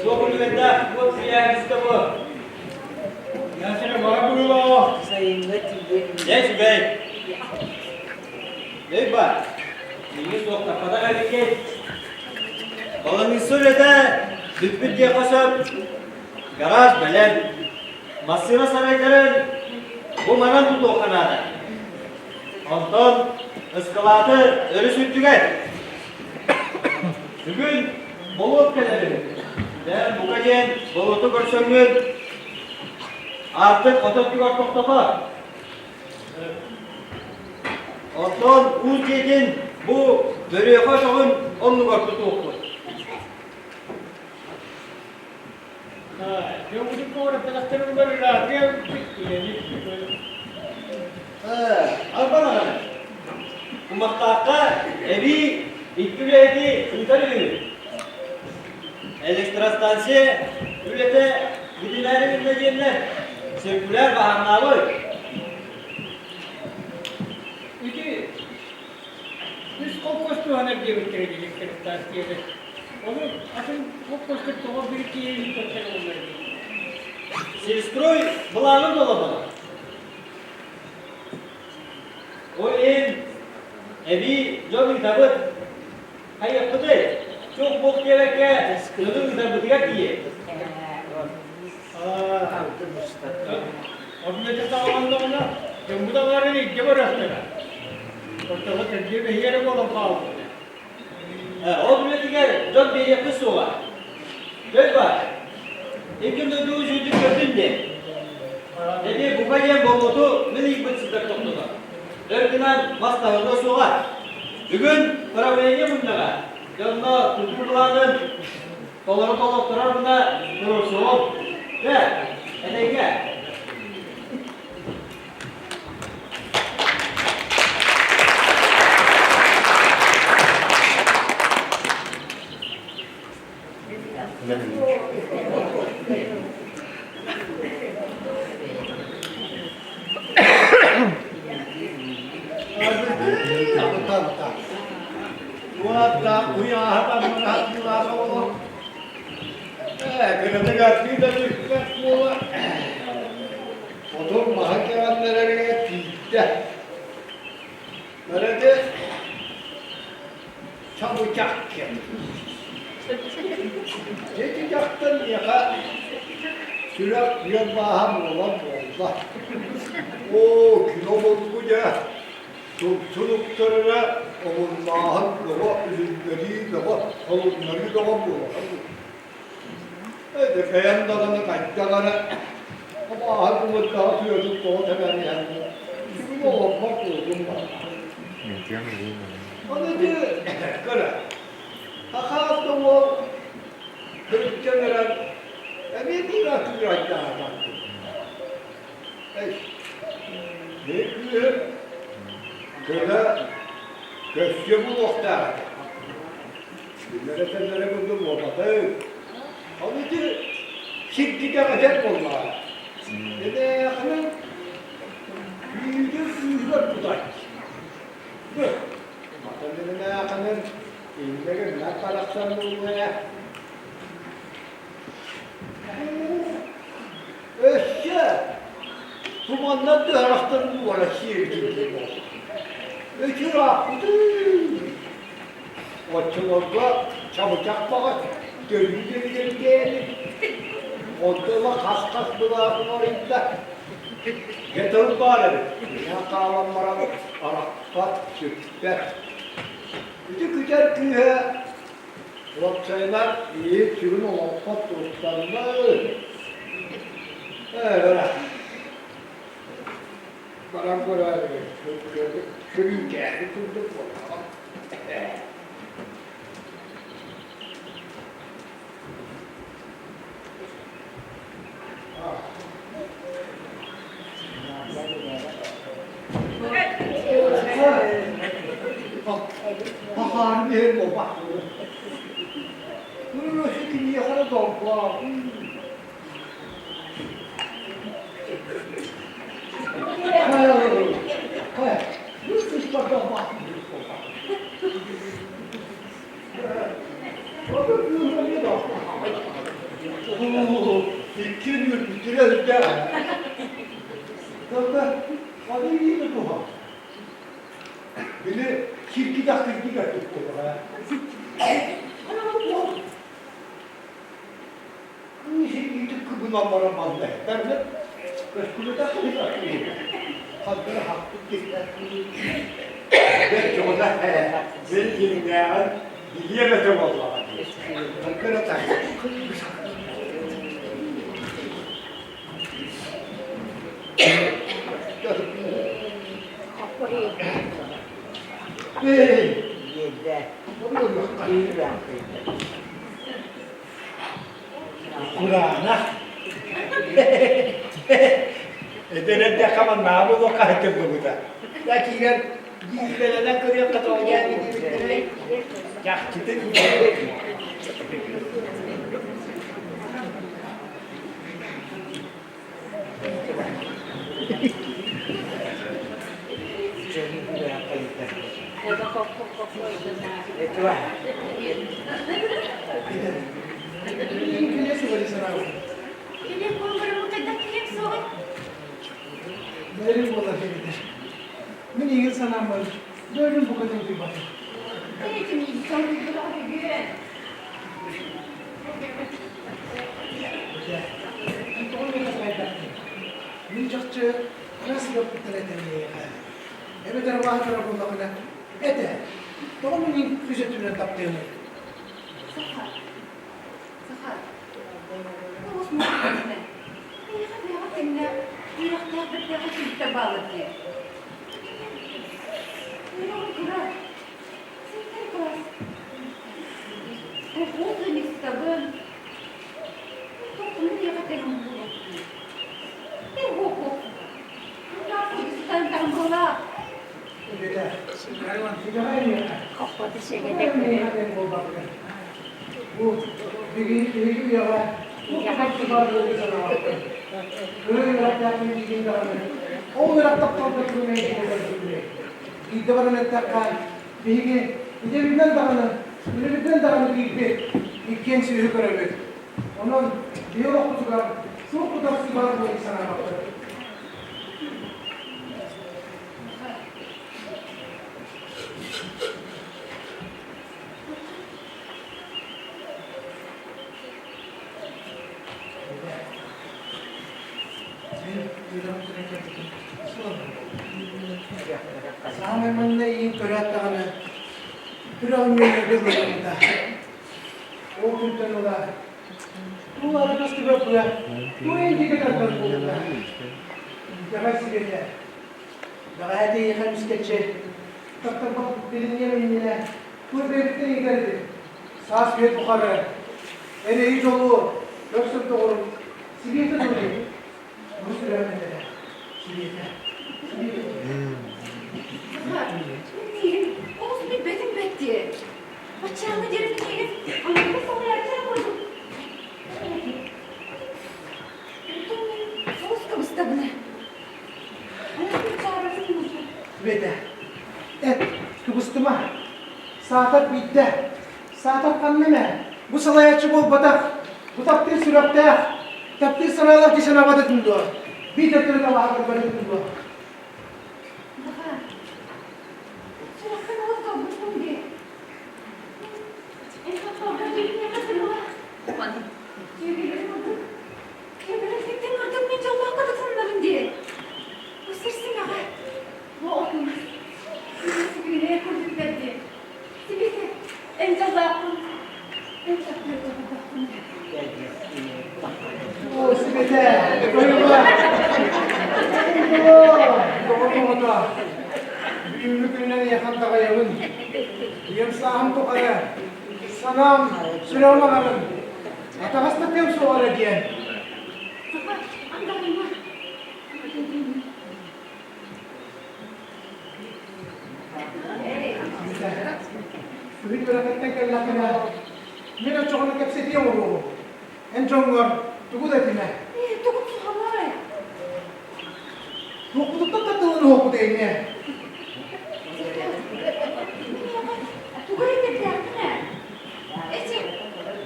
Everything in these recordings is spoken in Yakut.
Туох үлүгэрдээх уот күйээһин түстэ бу? Ясера бара быылоо. Сайыҥҥа тиийэн Дьэ үчүгэй. Өй бар. Миигин суохтаппатах эбиккин. Баланыысса үлэтэ бүппүт диэххэ сөп. Гараж бэлэм. Массыына сарайдарын бу манан тутуохха наада. Онтон ыскылааты өрүс үрдүгэр. Бүгүн болуот кэлэр үһү. Дьэ, бука диэн болуоту көрсөҥҥүн аартык хоту өттүгэр тохтото. Оттон уус дьиэтин бу бөрүөхэ өтөҕүн оннугар тутуохпут. Албан аҕаны Кумахтаахха эбии икки үлэһити ыытар үһү. Электростанция үлэтэ бүтүнээри гынна диэннэр циркуляр баһаамнаабыт. Ити үс холкуос туһанар диэбиттэрэ электростанцияны. Ону атын холкуостар тоҕо биир киһи ыыппаттар буоллар дии. Сельстрой былаанын толорбото. Ол иһин эбии дьон ыытабыт. Хайыахпытый? Чуох-буох диэбэккэ дьону ыытарбытыгар тиийэ. Онно саҕаланнаҕына, дьоммут аҥаарын илдьэ барыахтара. Оччоҕо төрдүө бэһиэ эрэ буолан хаалбыта. Ол үлэтигэр дьон биэриэхпит суоҕа. Өй баар. Икки дойду үчүгүйдүк көрдүн диэн. Эбии бука диэн болуоту мин ыйбыт сытар тохтото. Өр гынан мас таһыллыа суоҕа. Бүгүн правление мунньаҕа дьонно тутуу былаанын толору толотторор гына туруорсуоҕум. Дьэ, этэҥҥэ. Уоттаах куйааһа таммараһа олор. Ээ, кыратыгар да түспэт буола. Отун маһын кэҕэннэрэригэр тиийдэ. Бэрэтэ чабычах диэн. Ити дьахтар миэхэ сүрэх үөр бааһа буолан буолла. Оо, кино булгу дьэ, тумсун уктарара омуннааһын бөҕө, үлүннэрии бөҕө, холуннарыы бөҕө буолар. Бэйэм даҕаны хайдах эрэ абааһы кымырдаҕа түөртүн тоҕо тэбэн иһэн сүгүн олорбот буолтум барда. Аны ити көрө, хахаас да уол төрүттэн эрэн эмиэ биир атыырайдаатар. Эй, мин кыыһым кыра көссүө булуохтаах этэ. Кинилэр этэллэрэ курдук буолбатый. Ол ити сиргитэҕитэр буоллаҕа. Эмээхинин күүтүн күүһүгэр кутааччы. Матын эмээхинин иннэ гыннар барахсан буолуо ээ. Өссө туманнар тыһарахтарын уора сиэбитин диэн Өчүр ааппытын Оччолорго чабычах баҕас төрүү дэргэргээни, онто ыла хас-хас былаах уларыйда. Дьэ тыл баар эбит, ийэ хаалан баран арахпат, сүппэт. Ити күтэр күүһэ уопсайынан ийэ сүгүн олоххо туттанна. Ээ, бара. Баран көрөөрү, сүрүүкээри курдук буоллаҕым. Пахаар биһир буолбат. Күрүөсү киниэхэ эрэ долгуаҕын. Күлэ үрдээх. Тылда аны илиини туһа. Били киргидэх киргидэх туттуоҕа. Кыыс илиитин кыбынан баран манна этэрмин, көскүлэтэх ханна хаппыт киһи Бэрт дьоҕуна бэл дьиҥнээҕин билиэм этэ буоллаҕа дии. Ханна Кураанах. Эдэр эрдэххэ маннааҕы буолуохха сытыллыбыта. Да киирэн дьиибэлэнэн көрүөххэ тоҕо диэбиттэрэй? Чахчытын Бэйэм буолар эбитэ. Мин игин санааммар бөөлүн букатын утуйбатым. Эн тоҕо миэхэ сайдахтый? Мин чахчы кыра сыгаппыттан этэн эйиэхэ. Эбэтэр абааһы буоллахына, этэ. Тоҕо миигин күүс өттүнэн таптыаный? Сахар. Сахар. Олус муҥханна. Эйиэхэ бэйэҕэ тэҥнээх, үөрэхтээх бэртээхэй киһиттэн бааллар дии. Үөрэҕим кыра. Сиэттэр кылаас. Колхоз ыанньыксытабын. Тохтуну миэхэ тэҥ буолуохтуу. Эн буолуох. Сытан таҥхалаах. Эбэтэ, итэҕэй миэхэ. Миэхэ тэҥ буолбатыгар. Бу биһиги үйэҕэ туох баар буолбут санаабаппын. Кыра үөрэхтээхпин диигин даҕаны, ол үөрэх тапталга күрүмэй буолар Биирдэ баран эттэххэ, биһиги идэбитинэн даҕаны, үлэбитинэн даҕаны биирбит, иккиэн сүөһү көрөбүт. Онон биһи олохпутугар туох утарсыы баар буолуон санаабаппыт. Мин үөрэҕим бүтэн кэлбитим Саамай манна иин көрөөт даҕаны сүрэҕим үөрэргэ дылы Ол күнтэн ыла туу ары көстүбэппэ, туу интигэ тардар буолбута. Итэҕэл сибиэтэ. Бэҕэһээ эйиэхэ эмискэччи таптарбат билиниэм иннинэ туй бэйэбиттэн ыйытар этим. Саас үйэ тухары эрэйи дьолу көрсөр доҕорум Сибиэтэ дуо Бу сүрэҕим этэрэ Сибиэтэ Сибиэтэ Миигин олус билбэтим бэт дии. Баччааҥҥа диэри миигин аныгы салайааччы курдук. Онтон мин олус кыбыстабын. Сибиэтэ эт кыбыстыма саатар биирдэ Саатар ханна эмэ, бу салайааччы буолбатах, бу таптыыр сүрэхтээх, таптыыр санаалаах дии санаабат этим дуо? Биир төттөрү талаһа көрбөт этим дуо? Захар, сүрэххин олус долгуттуҥ дии. Эн тапталгар дьиҥнээххэ сырыла. Дьүөгэлэрим ордук, дьүөгэлэргиттэн ордук мин дьоллооххо да сананабын дии. Бу сир симэҕэ, бу от-мас, күнэ курдуктар дии. Сибиэтэ, эн дьоллооххун, эн таптыыр доҕордооххун. Оо, Сибиэтэ, тойуга! Доҕор оҕото, бүгүҥҥү күнүнэн эйиэхэ даҕайабын. Ийэм сааһым тухары санаам, сүрэҕим аҕарын, атаҕастатыам суоҕа эрэ диэн. Саха, андаҕайма. Күһүн үөрэхиттэн кэллэххинэ, мин оччоҕуна кэпсэтиэм оруолу. Эн дьоҥҥор тугу да этимэ. Ээ, тугу туһалай? Туохпутуттан тардылын уһуохпут эйиҥэ. Тугу эрэ этэрдээхпин ээ. Эчи,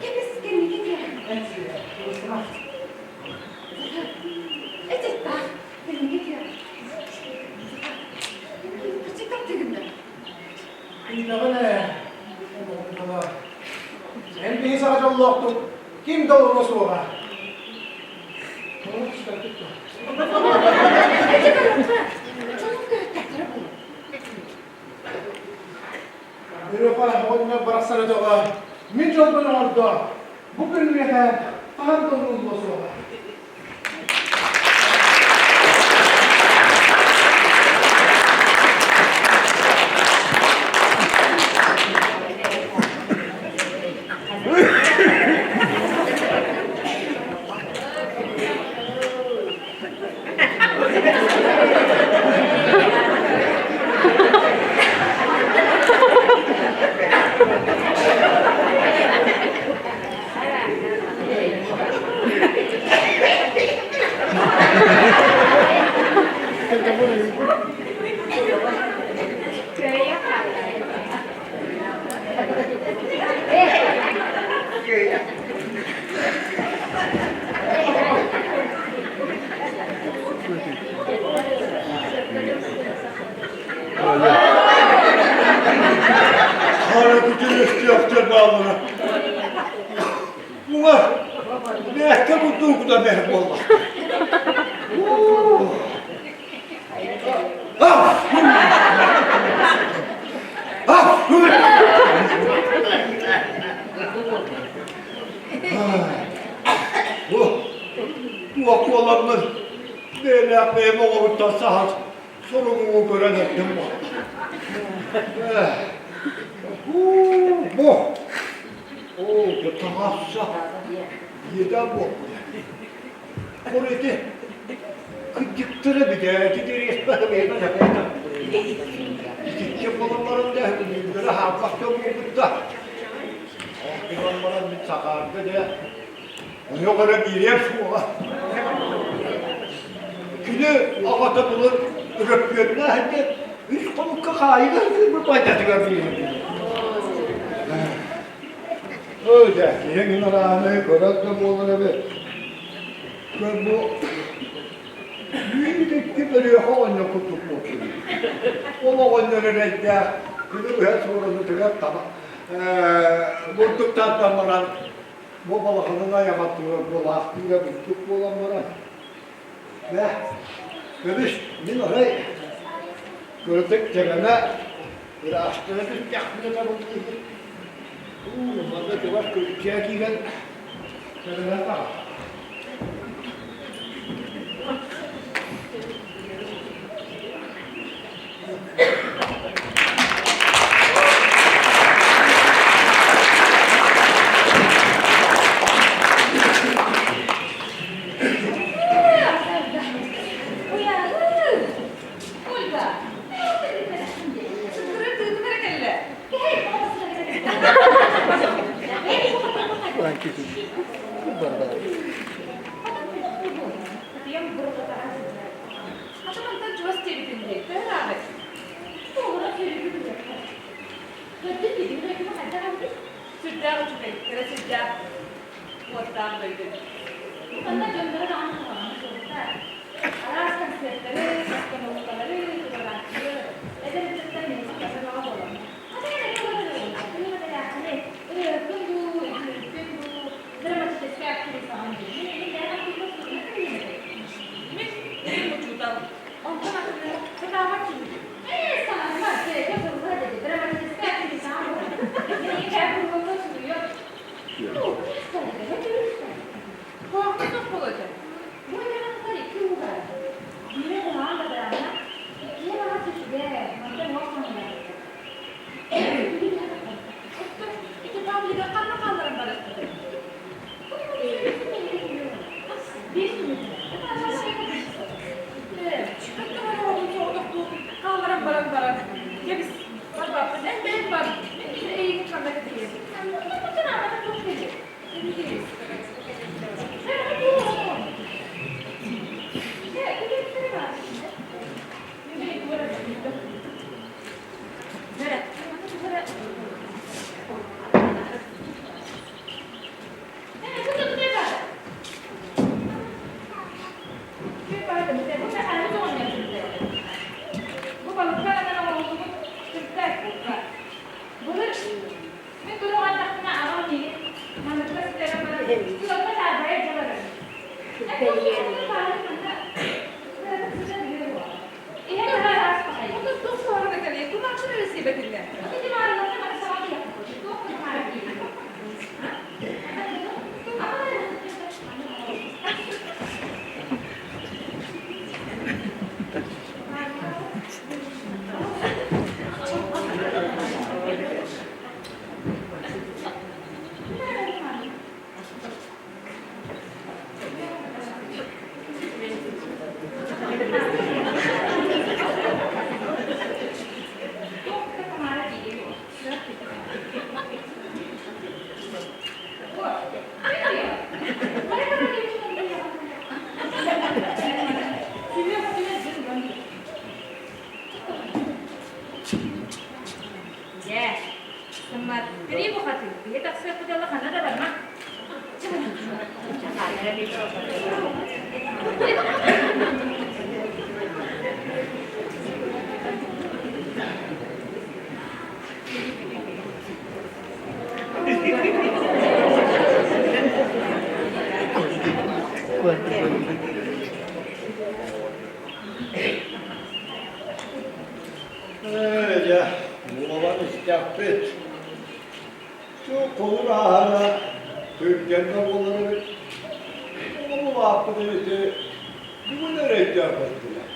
кэбис кэнники диэххин. Эн сиэ, кыбыстыма. ордук ким да олоруо суоҕа. Ону кистэлбит дуо? Ити көрүөххэ, дьонум көһүттэхтэрэ буолуо. Өрөҕө оҕонньор барахсан өтөҕө мин дьолбун оҥордо. Бу күн миэхэ хаһан да умнуллуо суоҕа. Хара күтүр өстөөхтөр бааллара. Муҥа бэйэккэ курдук да бэр буолла. Бу туох буоламмын бэйэлээх бэйэм оҕобуттан саһар соругуҥу көрөн эрдим буолла. Бу оо таҥасса иэдээн буолбут. Кур ити кырдьыктара бүтээти дириэспэ Итиччэ буолан баран да үүннэрэ хаалбах дьон буолбут да. Ол гынан баран мин сахаарга дьэ ойох эрэ биэриэм суоҕа. Кини аҕата былыр өрөппүөннээх этэ, үс хонукка хаайыга сылдьыбыт байдатыгар биэрбит. Өө дьэ, киһи мин арааны көрөр да буолар эбит. Көр бу Үүт-икки бөрүөхэ оҕонньор курдук буолтун. Ол оҕонньор эрэйдээх күнү быһа суорунутугар таба бурдук тардан баран бу балаханын айаҕар турар буолаахтыыра бурдук буолан баран бээ көбүс мин арай кырдык тэҥэнэ ыраастана түстэхпинэ табыллыыһы уу манна чугас күрдьээ киирэн тэҥэнэн таҕыста Ольга, Сүрдээх үчүгэй, кэрэ сүрдээх уоттаах дойду. Манна дьонноро даҕаны куһаҕана суохтар. Араас концертары, постановкалары, туруорааччылары, эдэр ыччаттар миэхэ көмө бөҕө буолаллар. Ырыаһыккын дуу, үҥкүүһүккүн дуу, драматическай актрисаҕын дуу. Мин мин бэйэм активно суруйа Мин мин учуутал. Онтон атыны сатаабат киһи. Ээ, саҥарма, кэкэ тылла диэки драматическай актрисаҕын буолар. Мин бэйэм куруһуокка суруйуом. Ити Павлига ханна хаалларан барыахпытый? Ээ, дьэ, буолан истэхпит. Холур ааһара түргэн да буолар эбит. Оҕом улааппыт эбити бүгүн эрэ өйдөөбөттүлэр.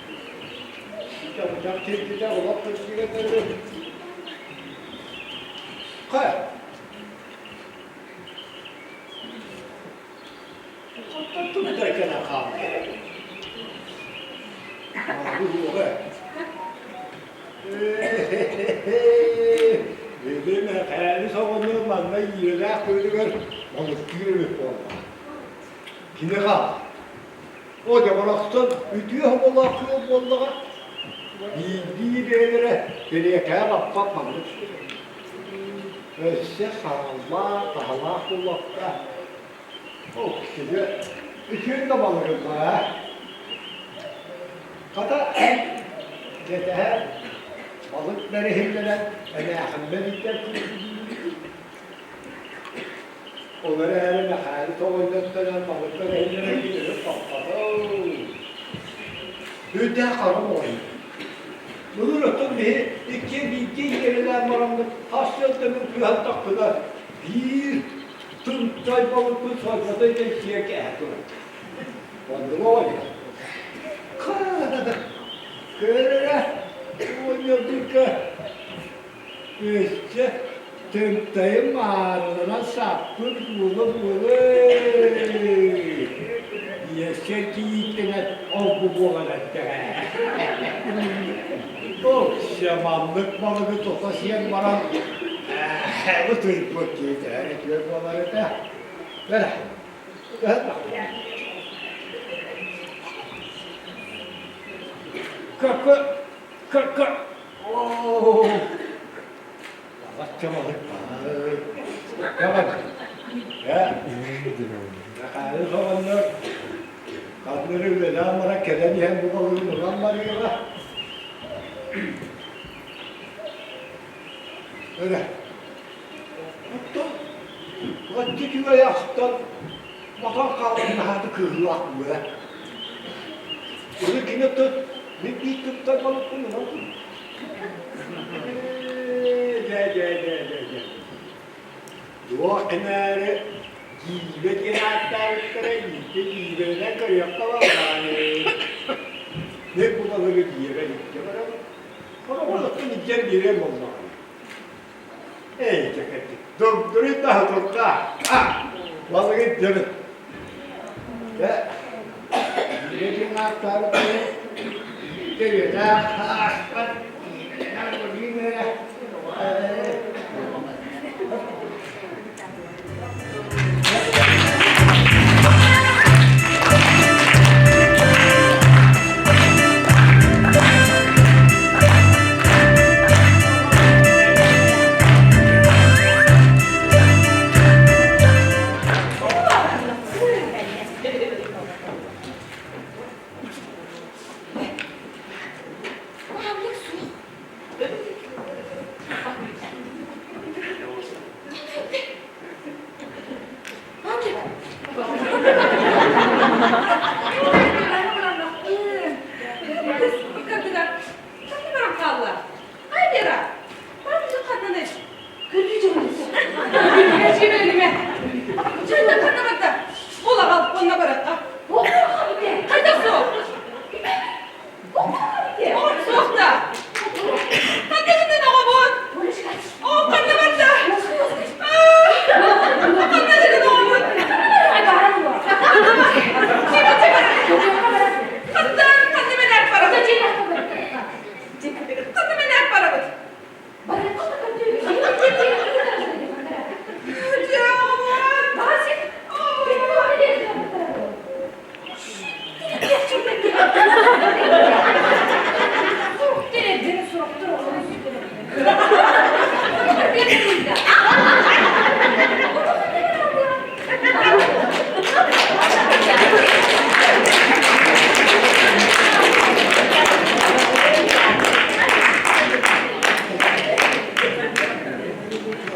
Чабычах кирдитэ олох кырдьыгат эбит. Хайа? Оттон тутта кэлэн хаалла. Маҕаһы Ити Мэхээли соҕонньор манна иирэлээх күөлүгэр балыктыыр эбит буолла. Кини хаал. О дьоборохтон үтүө хоболоох күөл буоллаҕа. Биирдии бэйэлэрэ кэриэкээ баппат маннык Өссө сааллаах, таһалаах буоллахха, ол кини үтүөн да балыгырбаа. Хата, кэтэһэ балык бэриһиллэрэ эмээхиммэр иттэр Ол эрээри Мэхээли тоҕойдоттонон балык бэриһиллэрэ кинини хоппотоо. Үрдээх хара оҕонньор. Былыр оттон биһи иккиэн бииргэ иэрэлээн бараммыт хас сылтан кыһалтахпына биир тымтай балыкпын сойбото итэн кээһэ турар. Оннук оҕонньор. Көрөрө оҕонньордукка Өссө тымтайым маарыланан саппыт буола-буола Иэсчэ кийииттэнэн ол-бу буолан эрдэҕэ. Өссө маннык балыгы тута сиэн баран ытырбыт киһитэ үтүө буолар этэ. Бэрэ. Көкө Көкө Оо, балачча балык баар. Ээ, Мэхээлис оҕонньор ханна эрэ үлэлээн баран кэлэн иһэн бу балыгын ылан барыаҕа. Эрэ, оттон бачча үчүгэй астан матан хаалан наһааты кыһыылаах буолуо. Аны кини оттон мин биир туттар балыкпын ылан Дьэ, дьэ, дьэ, дьэ, дьэ. Туох эмээри дьиибэ диэн ааттаабыттара иитэ дьиибэнэн көрүөххэ баҕайы. Мин бу балыгы дьиэбэр илдьэ барабын. Хороҕор оттон илдьэн биэриэм буоллаҕына. Эй, дьэкэрдик, дугдуруй да турда. Балыгы илдьэбин. Дьэ, дьиибэ диэн ааттаабыттара иитэ үйэлээх ааспат дьиибэлэнэн көрүүм эрэ. Маннык суох.